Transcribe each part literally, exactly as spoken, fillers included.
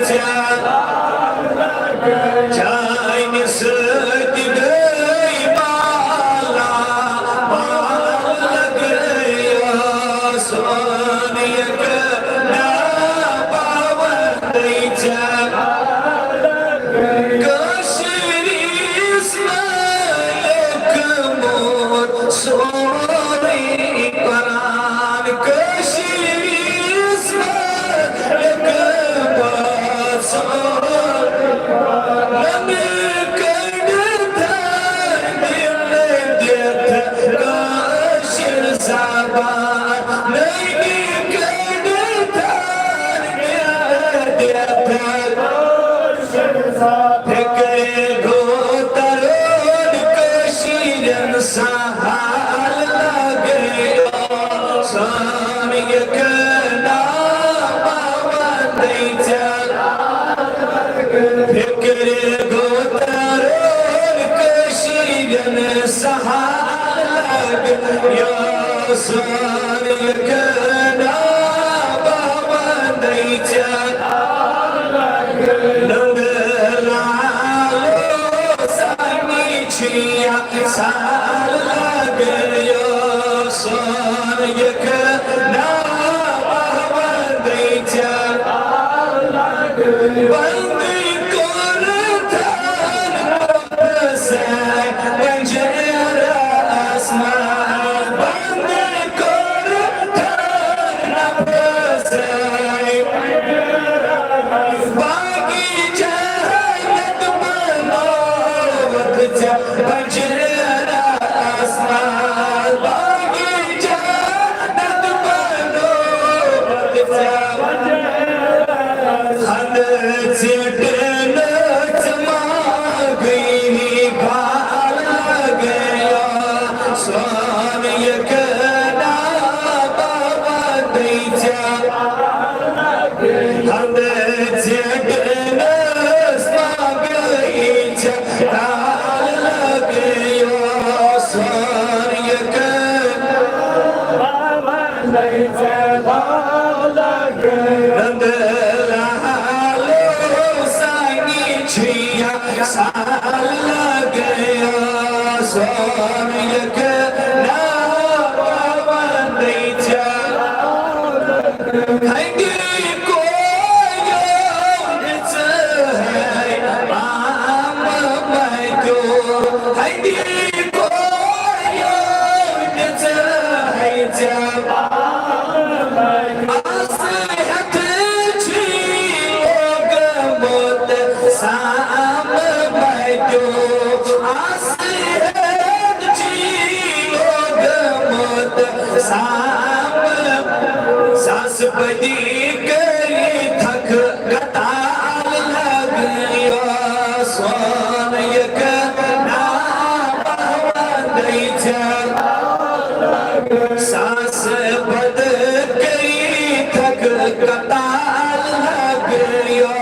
ژےٚ۔ چانہِ سۭتۍ گٔے مالا مال گٔے سون یہِ کنا پاوندٕے ژےٚ۔ کٔشیٖرِ منٛز لیوٚکھمُت سورُے قرآن۔ کٔشیٖرِ منٛز لیوٚکھمُت سورُے قرآن۔ نمہِ کٔڑِتھ دِنہٕ دِتھ کٲشِر زبان۔ نمہِ کٔڑِتھ دِنہٕ دِتھ فِکرِ گوٚو ترُن کٔشیٖرٮ۪ن سہل لگیو۔ سون یہِ کنا پاوندٕے ژےٚ۔ فِکرِ گوٚو ترُن کٔشیٖرٮ۪ن سہل لگیو۔ سون یہِ کنا پاوندٕے ژےٚ۔ نُنٛدٕ لالو سانہِ چھِیا سال لگیو۔ سون یہِ کنا پاوندٕے ژےٚ۔ بندٕے کوٚر تھن پتہٕ سَے پنجرٕ آسمان۔ بندٕے کوٚر تھن پتہٕ سَے باقی جہانت بنووُتھ ژےٚ پنجرٕ آسمان۔ باقی جہانت بنووُتھ ژےٚ۔ ہندٕ ژیٹنس ما گٔیی بال لگیو۔ سون یہِ کنا پاوندٕے ژےٚ۔ ہندٕ ژیٹنس ما گٔیی ژےٚ بال لگیو۔ سون یہِ کنا پاوندٕے ژےٚ۔ نُنٛدٕ لالو سانہِ چھِیا سال لگیو۔ سون یہِ کنا پاوندٕے ژےٚ۔ ہندی کویو دِژٕہے پام مَتیو۔ ہندی کویو دِژٕہے ژےٚ پام مَتیو۔ آسہٕ ہٮ۪تھ چھُے لوگمُت سام مَتیو۔ آسہٕ ہٮ۪تھ چھُے لوگمُت سام۔ ساس بدی کٔرِتھ تھکھ قتال لگیو۔ سون یہِ کنا پاوندٕے ژےٚ۔ ساس بد کٔرِتھ تھکھ قتال لگیو۔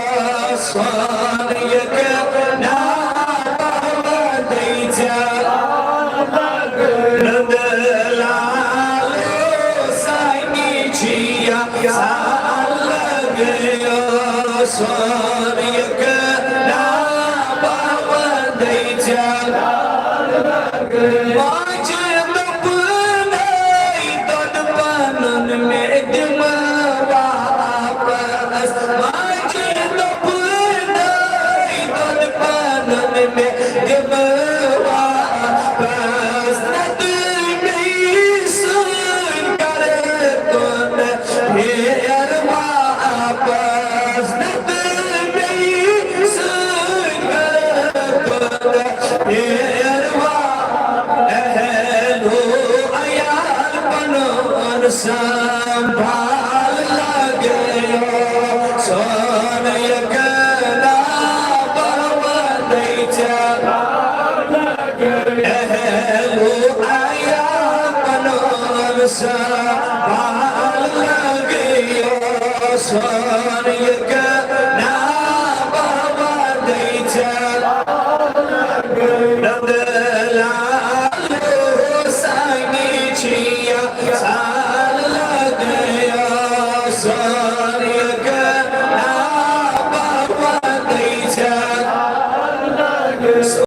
سون یہِ کنا پاوندٕے ژےٚ۔ نُنٛدٕ لالو سانہِ چھِیا سال لگیو۔ سون یہِ کنا پاوندٕے ژےٚ۔ ماجہِ دوٚپنَے دۄد پَنُن مےٚ دِ مہٕ واپس۔ ماجہِ دوٚپنَے دۄد پَنُن مےٚ دِ مہٕ واپس۔ نَتہٕ بیٚیہِ سٕنٛدۍ گَرٕ کُن پھیر واپس۔ نَتہٕ بیٚیہِ سٕنٛدۍ گَرٕ کُن پھیر واپس۔ اہل و عیال پنُن سنبھال لگیو۔ سون یہِ کنا پاوندٕے ژےٚ۔ اہل و عیال پنُن سنبھال لگیو۔ سون یہِ کنا